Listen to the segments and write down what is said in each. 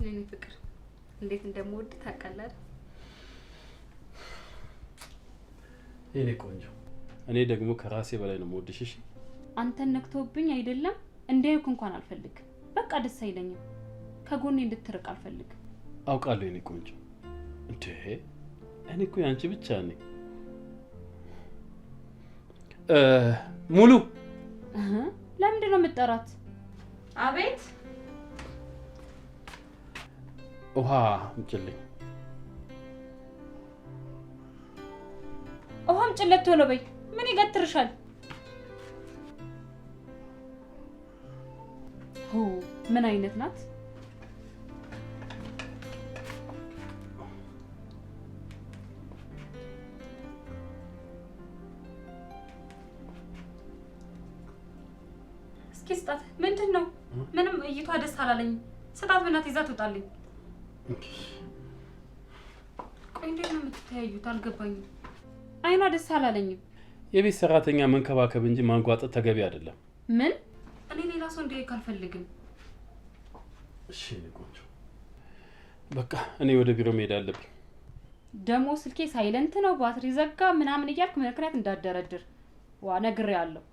የኔ ፍቅር እንዴት እንደምወድ ታውቃለህ? የኔ ቆንጆ፣ እኔ ደግሞ ከራሴ በላይ ነው የምወድሽ። እሺ አንተን ነክቶብኝ አይደለም እንዲያዩክ እንኳን አልፈልግም። በቃ ደስ አይለኝም። ከጎኔ እንድትርቅ አልፈልግም። አውቃለሁ የኔ ቆንጆ። እንዴ እኔ እኮ ያንቺ ብቻ ነኝ። ሙሉ ለምንድን ነው የምጠራት? አቤት። ውሃ አምጪልኝ። ውሃ አምጪለት ቶሎ በይ። ምን ይገትርሻል? ሆ ምን አይነት ናት? እስኪ ስጣት። ምንድን ነው? ምንም እይቷ ደስ አላለኝም። ስጣት በእናትህ፣ ይዛ ትውጣልኝ። ቆይ እንዴት ነው የምትተያዩት? አልገባኝም። አይኗ ደስ አላለኝም። የቤት ሰራተኛ መንከባከብ እንጂ ማንጓጠጥ ተገቢ አይደለም። ምን? እኔ ሌላ ሰው እንዲያይክ አልፈልግም። እሺ የኔ ቆንጆ፣ በቃ እኔ ወደ ቢሮ መሄድ አለብኝ። ደግሞ ስልኬ silent ነው፣ ባትሪ ዘጋ ምናምን እያልክ ምክንያት እንዳደረድር ዋ ነግሬሃለሁ።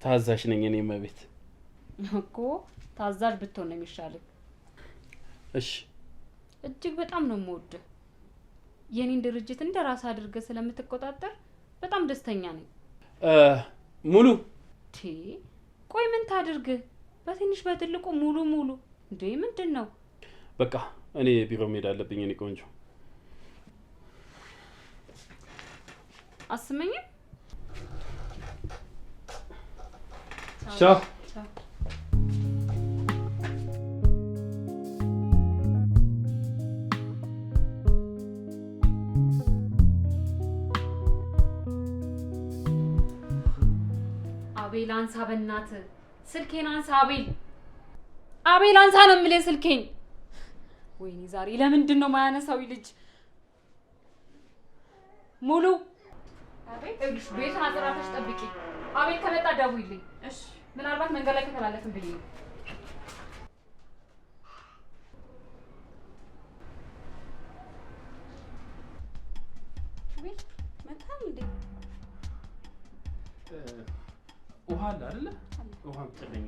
ታዛዥ ነኝ እኔ እመቤት። እኮ ታዛዥ ብትሆን ነው የሚሻልህ። እሺ። እጅግ በጣም ነው የምወድህ። የኔን ድርጅት እንደ ራስ አድርገህ ስለምትቆጣጠር በጣም ደስተኛ ነኝ። ሙሉ ቆይ ምን ታድርግ? በትንሽ በትልቁ ሙሉ ሙሉ እንዴ ምንድን ነው? በቃ እኔ ቢሮ መሄድ አለብኝ የኔ ቆንጆ። አስመኝም። ቻው። አቤል አንሳ፣ በእናትህ ስልኬን አንሳ። አቤል አቤል አንሳ ነው የምልህ ስልኬን። ወይኔ ዛሬ ለምንድን ነው የማያነሳው ልጅ? ሙሉ ይኸውልሽ፣ ቤቱን አጠራተሽ ጠብቂ። አቤል ከመጣ ደውይልኝ። እሺ፣ ምናልባት መንገድ ላይ ከተላለፍን ብዬ ነው። መጣል እንዴ? ውሃ አለ አይደለ? ውሃ አምጪልኝ።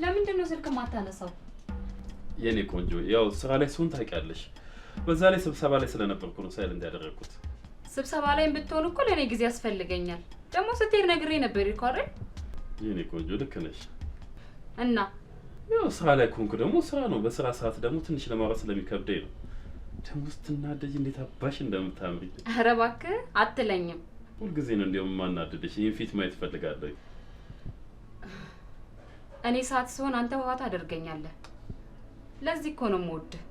ለምንድን ነው ስልክ የማታነሳው? የኔ ቆንጆ፣ ያው ስራ ላይ ስሆን ታውቂያለሽ። በዛ ላይ ስብሰባ ላይ ስለነበርኩ ነው silent ያደረግኩት። ስብሰባ ላይ ብትሆን እኮ ለእኔ ጊዜ ያስፈልገኛል። ደግሞ ስትሄድ ነግሬ ነበር እኮ አይደል? የኔ ቆንጆ ልክ ነሽ። እና ያው ስራ ላይ ከሆንኩ ደግሞ ስራ ነው። በስራ ሰዓት ደግሞ ትንሽ ለማውራት ስለሚከብደኝ ነው። ደግሞ ስትናደጂ እንዴት አባሽ እንደምታምሪ። ኧረ እባክህ አትለኝም። ሁልጊዜ ነው እንዲያውም የማናደድሽ። ይህን ፊት ማየት እፈልጋለሁ። እኔ ሰዓት ስሆን አንተ ውሃ ታደርገኛለህ። ለዚህ እኮ ነው የምወድህ።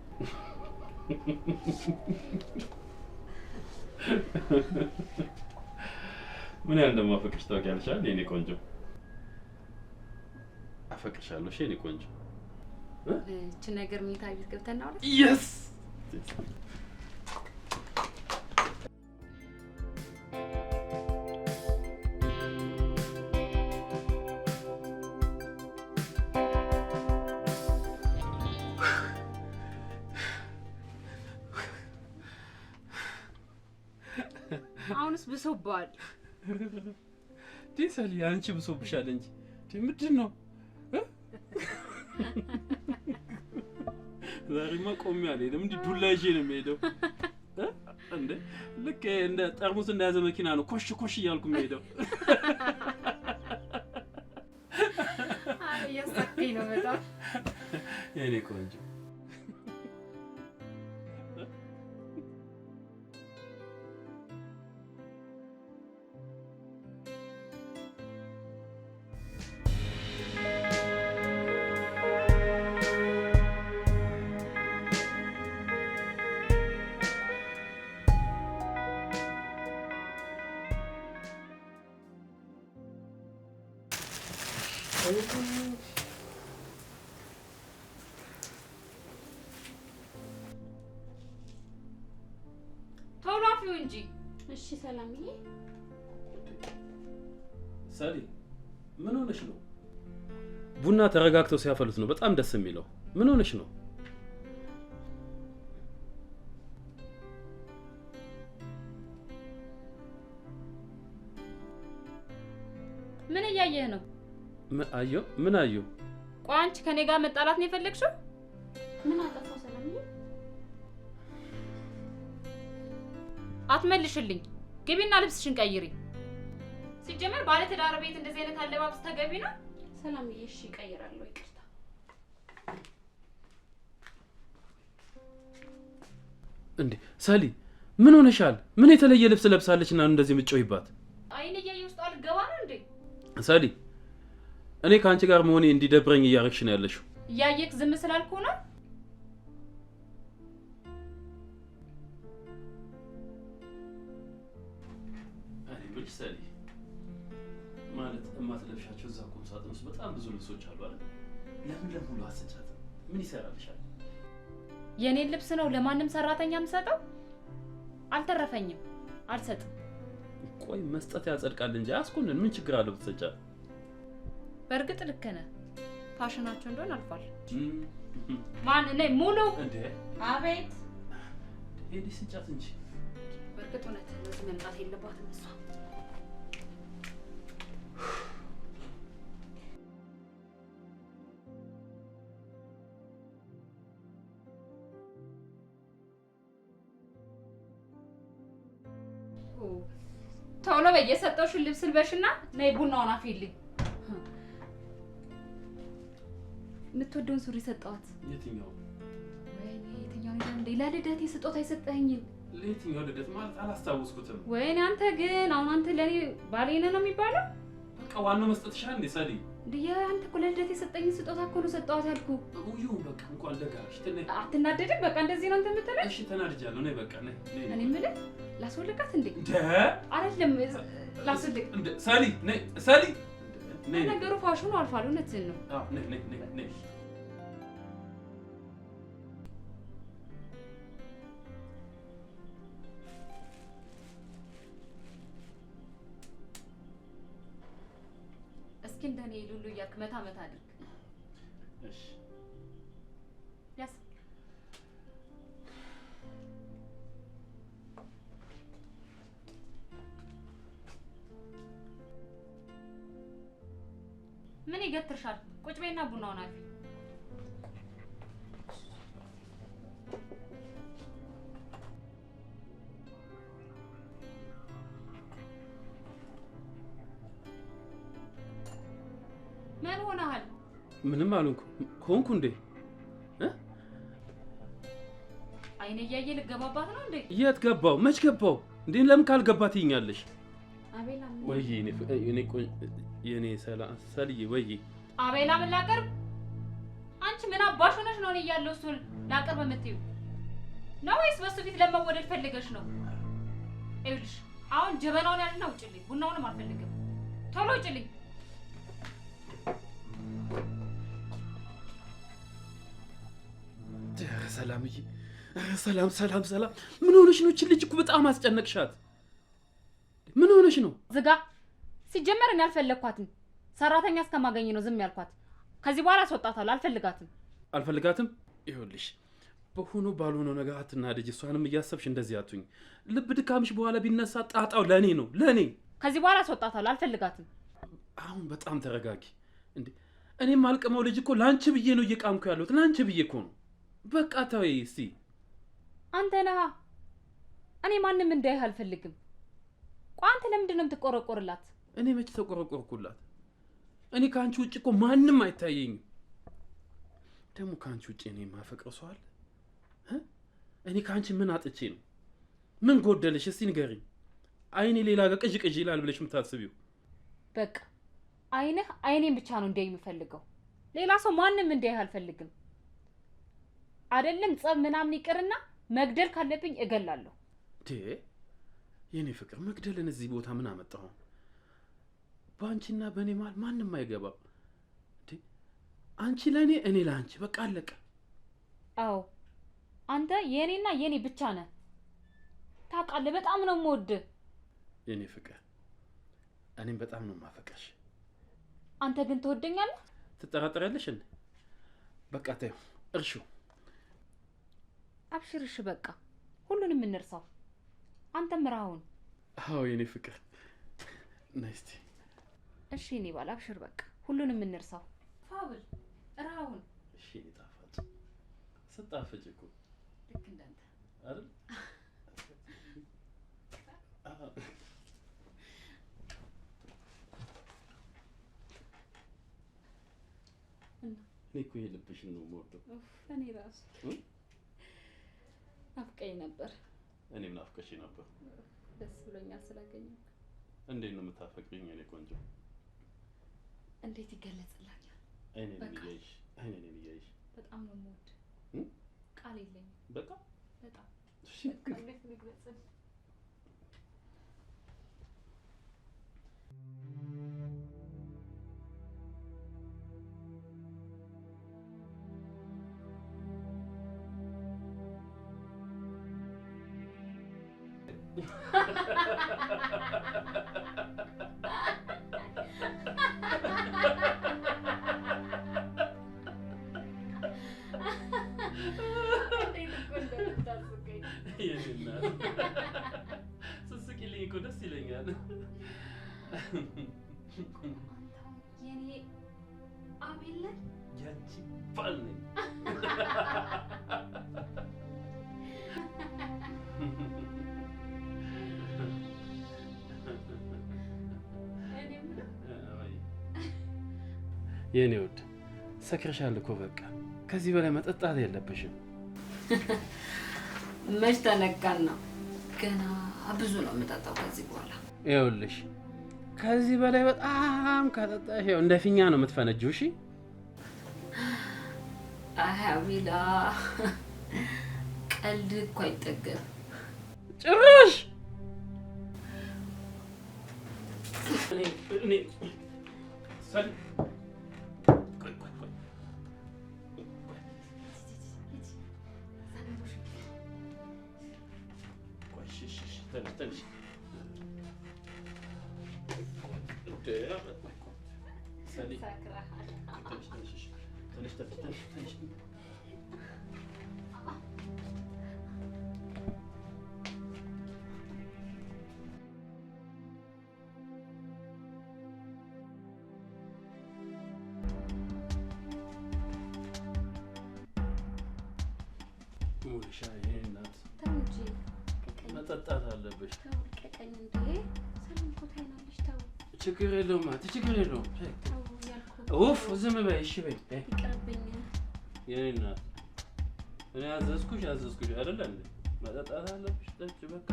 ምን ያህል እንደማፈቅርሽ ታውቂያለሽ አይደል የኔ ቆንጆ? አፈቅርሻለሁ። እሺ የኔ ቆንጆ። እቺ ነገር መኝታ ቤት ገብተን እናውራ። Yes. አሁንስ ብሶብሃል። ሰሊ አንቺ ብሶብሻል እንጂ ምንድን ነው? ዛሬማ ቆሜ አልሄድም። እንዲህ ዱላ ይዤ ነው የምሄደው። እንዴ ልክ እንደ ጠርሙስ እንደያዘ መኪና ነው ኮሽ ኮሽ እያልኩ የምሄደው። እያሳቀኝ ነው በጣም የእኔ ቆንጆ። ቶሎ አፍዪው እንጂ። እሺ ሰላምዬ። ሰሊ ምን ሆነሽ ነው? ቡና ተረጋግተው ሲያፈሉት ነው በጣም ደስ የሚለው። ምን ሆነሽ ነው? ምን እያየህ ነው? አየሁ። ምን አየሁ? ቆይ አንቺ ከኔ ጋር መጣላት ነው የፈለግሽው? ምን አጠፋው ሰላምዬ? አትመልሽልኝ። ግቢና ልብስሽን ቀይሪ። ሲጀመር ባለትዳር ቤት እንደዚህ አይነት አለባበስ ተገቢ ነው? ሰላምዬ እሺ እቀይራለሁ፣ ይቅርታ። እንዴ ሰሊ ምን ሆነሻል? ምን የተለየ ልብስ ለብሳለች እና እንደዚህ የምትጮይባት? አይን እያየ ውስጥ አልገባ ነው እንዴ? ሰሊ እኔ ከአንቺ ጋር መሆኔ እንዲደብረኝ እያረግሽ ነው ያለሽው። እያየክ ዝም ስላልኩ ነው? እኔ የምልሽ ሰሊ ማለት እማትለብሻቸው እዛ ቁም ሳጥን ውስጥ በጣም ብዙ ልብሶች አሉ አይደል? ለምን ለሙሉ አትሰጫትም? ምን ይሰራልሻል? የኔን ልብስ ነው ለማንም ሰራተኛ የምሰጠው? አልተረፈኝም፣ አልሰጥም። ቆይ መስጠት ያጸድቃል እንጂ አያስኮንን። ምን ችግር አለው ብትሰጫት? በእርግጥ ልክ ነህ። ፋሽናቸው እንደሆነ አልፏል። ማን እኔ ሙሉ እንዴ? አቤት። ሄዲ ስጫት እንጂ። በእርግጥ እውነት እዚህ መምጣት የለባትም እሷ። ቶሎ በይ የሰጠሁሽን ልብስ ልበሽና ነይ ቡናውን አፍይልኝ። የምትወደውን ሱሪ ሰጠኋት። የትኛው? ወይኔ የትኛው ነው እንዴ? ለልደቴ ስጦታ የሰጠኸኝን። ለየትኛው ልደት ማለት አላስታውስኩትም። ወይኔ አንተ ግን አሁን አንተ ለኔ ባሌ ነህ ነው የሚባለው? በቃ ዋናው መስጠትሽ እንዴ ሰሊ። እንዴ አንተ እኮ ለልደቴ የሰጠኝን ስጦታ እኮ ነው ሰጠኋት ያልኩህ። ይሁን በቃ እንኳን ደጋሽ ትነ አትናደድም? በቃ እንደዚህ ነው እንትን የምትለኝ? እሺ ተናድጃለሁ። ነይ በቃ ነይ ነይ። እኔ የምልህ ላስወልቃት እንዴ? እንደ አይደለም ላስወልቅ። እንደ ሰሊ ነይ ሰሊ ነይ። ነገሩ ፋሽኑ አልፏል። እውነትህን ነው። አዎ ነይ ነይ ነይ ነይ። እስኪ እንደኔ ሉሉ እያልክ መታ መታ አድርግ። እሺ ያስ ምን ይገትርሻል? ቁጭ በይና ቡናውን አፊ። ምን ሆነሃል? ምንም አልሆንኩም። ሆንኩ እንዴ? አይኔ እያየ ልገባባት ነው እንዴ? የት ገባው? መች ገባው እንዴ? ለምን ካልገባ ትይኛለሽ? አቤላ ወይ እኔ የኔ ሰላም ሰልዬ፣ ወይ አቤላ ምን ላቀርብ? አንቺ ምን አባሽ ሆነሽ ነው እኔ እያለሁ እሱን ላቀርብ የምትይው ነው ወይስ በሱ ፊት ለመወደድ ፈልገሽ ነው? ይኸውልሽ አሁን ጀበናውን ያዥና ውጭልኝ። ቡናውንም አልፈልግም። ቶሎ ውጭልኝ። ሰላምዬ፣ ሰላም ሰላም ሰላም። ምን ሆነሽ ነው? ይህችን ልጅ እኮ በጣም አስጨነቅሻት። ምን ሆነሽ ነው? ዝጋ። ሲጀመር እኔ አልፈለግኳትም። ሰራተኛ እስከማገኝ ነው ዝም ያልኳት። ከዚህ በኋላ አስወጣታለሁ። አልፈልጋትም። አልፈልጋትም? ይኸውልሽ በሆኖ ባልሆነው ነገር አትናደጅ። እሷንም እያሰብሽ እንደዚህ አትሁኝ። ልብ ድካምሽ በኋላ ቢነሳ ጣጣው ለእኔ ነው ለእኔ። ከዚህ በኋላ አስወጣታለሁ፣ አልፈልጋትም። አሁን በጣም ተረጋጊ። እንዴ እኔም አልቅመው ልጅ እኮ ላንቺ ብዬ ነው እየቃምኩ ያለሁት፣ ላንቺ ብዬ እኮ ነው። በቃ ተወይ እስቲ። አንተ ነህ። እኔ ማንም እንዳይህ አልፈልግም። ቆይ አንተ ለምንድን ነው የምትቆረቆርላት? እኔ መች ተቆረቆርኩላት? እኔ ከአንቺ ውጭ እኮ ማንም አይታየኝም። ደግሞ ከአንቺ ውጭ እኔ የማፈቅረው ሰው አለ? እኔ ከአንቺ ምን አጥቼ ነው? ምን ጎደለሽ? እስቲ ንገሪኝ። አይኔ ሌላ ጋር ቅዥ ቅዥ ይላል ብለሽ የምታስቢው? በቃ አይንህ አይኔን ብቻ ነው እንዲያይ የምፈልገው። ሌላ ሰው ማንም እንዲያይህ አልፈልግም። አይደለም ጸብ ምናምን ይቅርና መግደል ካለብኝ እገላለሁ። የኔ ፍቅር መግደልን እዚህ ቦታ ምን አመጣው? በአንቺና በእኔ መሀል ማንም አይገባም። አንቺ ለእኔ እኔ ለአንቺ፣ በቃ አለቀ። አዎ አንተ የእኔና የኔ ብቻ ነህ። ታውቃለህ፣ በጣም ነው የምወድህ። የኔ ፍቅር እኔም በጣም ነው የማፈቅርሽ። አንተ ግን ትወደኛለህ? ትጠራጠሪያለሽ እንዴ? በቃ ተይው፣ እርሺው። አብሽር፣ እሺ በቃ ሁሉንም እንርሳው። አንተም ምራውን። አዎ የኔ ፍቅር ነይ እስቲ። እሺ የኔ ባል አብሽር፣ በቃ ሁሉንም እንርሳው። ፋብል ራውን። እሺ የኔ ጣፋጭ፣ ስጣፍጭ እኮ ልክ እንዳንተ አይደል? እኔ እኮ የልብሽን ነው የምወደው። እኔ ራሱ ናፍቀኝ ነበር። እኔም ናፍቀሽ ነበር። ደስ ብሎኛል ስላገኘሁ። እንዴት ነው የምታፈቅሪኝ የኔ ቆንጆ? እንዴት ይገለጽልኛል? አይኔን እያየሽ አይኔን እያየሽ በጣም ነው የምወድ። ቃል የለኝም። በቃ በጣም እሺ። እንዴት ልግለጽልህ? ስትስቂልኝ እኮ ደስ ይለኛል። የኔ አቤል ነህ? ያንቺ ባል ነኝ። የኔ ውድ ሰክረሻል እኮ በቃ ከዚህ በላይ መጠጣት የለብሽም። መች ተነቃን ነው? ገና ብዙ ነው የምጠጣው ከዚህ በኋላ። ይኸውልሽ ከዚህ በላይ በጣም ከጠጣሽ ያው እንደ ፊኛ ነው የምትፈነጂው። እሺ? አይ አቤላ፣ ቀልድ እኮ አይጠገብም ጭራሽ። እኔ ሰል ቆይ ቆይ ቆይ ቆይ እሺ እሺ ተነሽ ተነሽ። ተነሽ ተነሽ ተነሽ። ሙሉሻ የኔ እናት መጠጣት አለብሽ። ልቀቀኝ እንዴ! ሰላም እኮ ታይናለች። ተው፣ ችግር የለውም ችግር የለውም። ኡፍ ዝም በይ እሺ በይ። ይቅርብኝ የኔ እናት እኔ አዘዝኩሽ አዘዝኩሽ አይደለ እንዴ? መጠጣት አለብሽ። ጠጪ በቃ።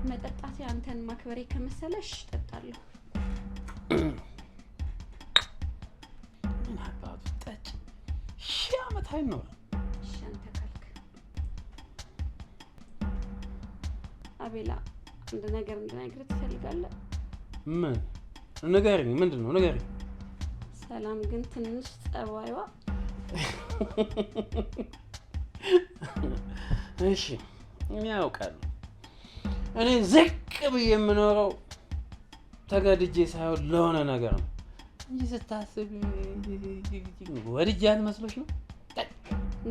መጠጣቴ አንተን ማክበሬ ከመሰለሽ እጠጣለሁ። ምን አባቱ ጠጪ። 1000 ዓመት አይኖርም። እሺ አንተ ካልክ። አቤላ አንድ ነገር እንድነግርህ ትፈልጋለህ? ምን? ንገሪኝ። ምንድን ነው? ንገሪኝ። ሰላም ግን ትንሽ ጸባይዋ እሺ እኔ አውቃለሁ። እኔ ዝቅ ብዬ የምኖረው ተገድጄ ሳይሆን ለሆነ ነገር ነው እንጂ ስታስብ ወድጃት መስሎሽ ነው?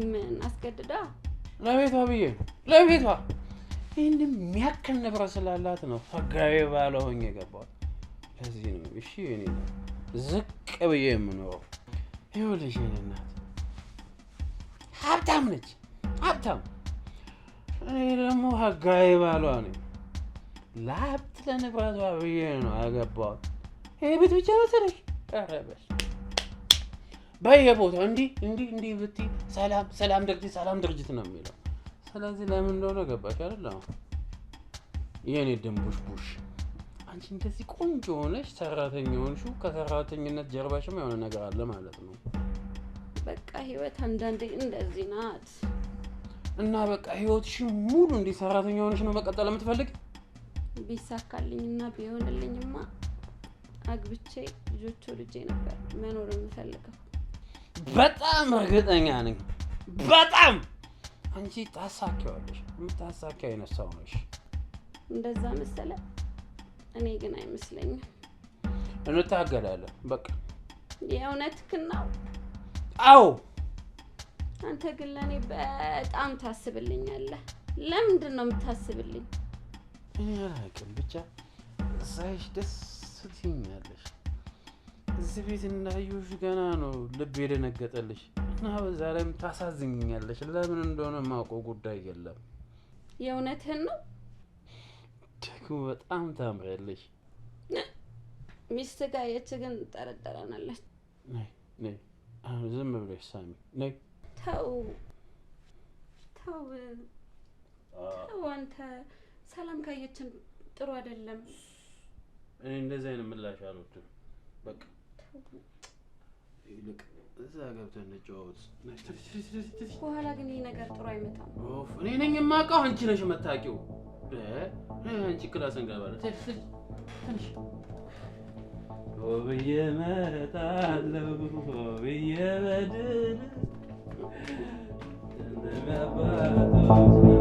ምን አስገድዳ? ለቤቷ ብዬ ነው። ለቤቷ ይህን የሚያክል ንብረት ስላላት ነው ህጋዊ ባለ ሆኜ የገባሁት። ለዚህ ነው እሺ የእኔ እናት ዝቅ ብዬ የምኖረው። ይኸውልሽ የእኔ እናት ሀብታም ነች፣ ሀብታም። እኔ ደግሞ ህጋዊ ባሏ ነኝ። ለሀብት ለንብረቷ ብዬ ነው ያገባሁት። ይሄ ቤት ብቻ መሰለሽ? ኧረ በል በየቦታው እንዲህ እንዲህ እንዲህ ብትይ ሰላም ሰላም ድርጅት ሰላም ድርጅት ነው የሚለው። ስለዚህ ለምን እንደሆነ ገባሽ አይደል? አሁን የእኔ ድንቡሽቡሽ አንቺ እንደዚህ ቆንጆ ሆነሽ ሰራተኛ ሆንሽው፣ ከሰራተኝነት ጀርባሽም የሆነ ነገር አለ ማለት ነው። በቃ ህይወት አንዳንዴ እንደዚህ ናት። እና በቃ ህይወትሽን ሙሉ እንዲህ ሰራተኛ ሆነሽ ነው መቀጠል የምትፈልግ? ቢሳካልኝና ቢሆንልኝማ አግብቼ ልጆች ወልጄ ነበር መኖር የምፈልገው። በጣም እርግጠኛ ነኝ። በጣም አንቺ ታሳኪዋለሽ። የምታሳኪ አይነት ሰው ነሽ። እንደዛ መሰለ። እኔ ግን አይመስለኝም። እንታገላለን። በቃ የእውነትህን ነው? አዎ። አንተ ግን ለእኔ በጣም ታስብልኛለህ። ለምንድን ነው የምታስብልኝ? እኔ አላውቅም፣ ብቻ ሳይሽ ደስ ትይኛለሽ። እዚህ ቤት እንዳየሁሽ ገና ነው ልብ የደነገጠልሽ እና በዛ ላይም ታሳዝኝኛለሽ። ለምን እንደሆነ የማውቀው ጉዳይ የለም። የእውነትህን ነው? ደግሞ በጣም ታምሪያለሽ። ሚስት ጋር የች ግን ጠረጠረናለች። ነይ ነይ፣ አሁን ዝም ብለሽ ሳሚ ነይ። ተው ተው ተው፣ አንተ ሰላም ካየችን ጥሩ አይደለም። እኔ እንደዚህ አይነት ምላሽ አልወድም። በቃ ይልቅ እዛ ገብተን እንጫወት። በኋላ ግን ይህ ነገር ጥሩ አይመጣም። ኦፍ፣ እኔ ነኝ የማውቀው፣ አንቺ ነሽ የምታውቂው። አንቺ class እንገባለን። ትንሽ ሆብዬ እመጣለሁ፣ ሆብዬ በድል እንደሚያባቶች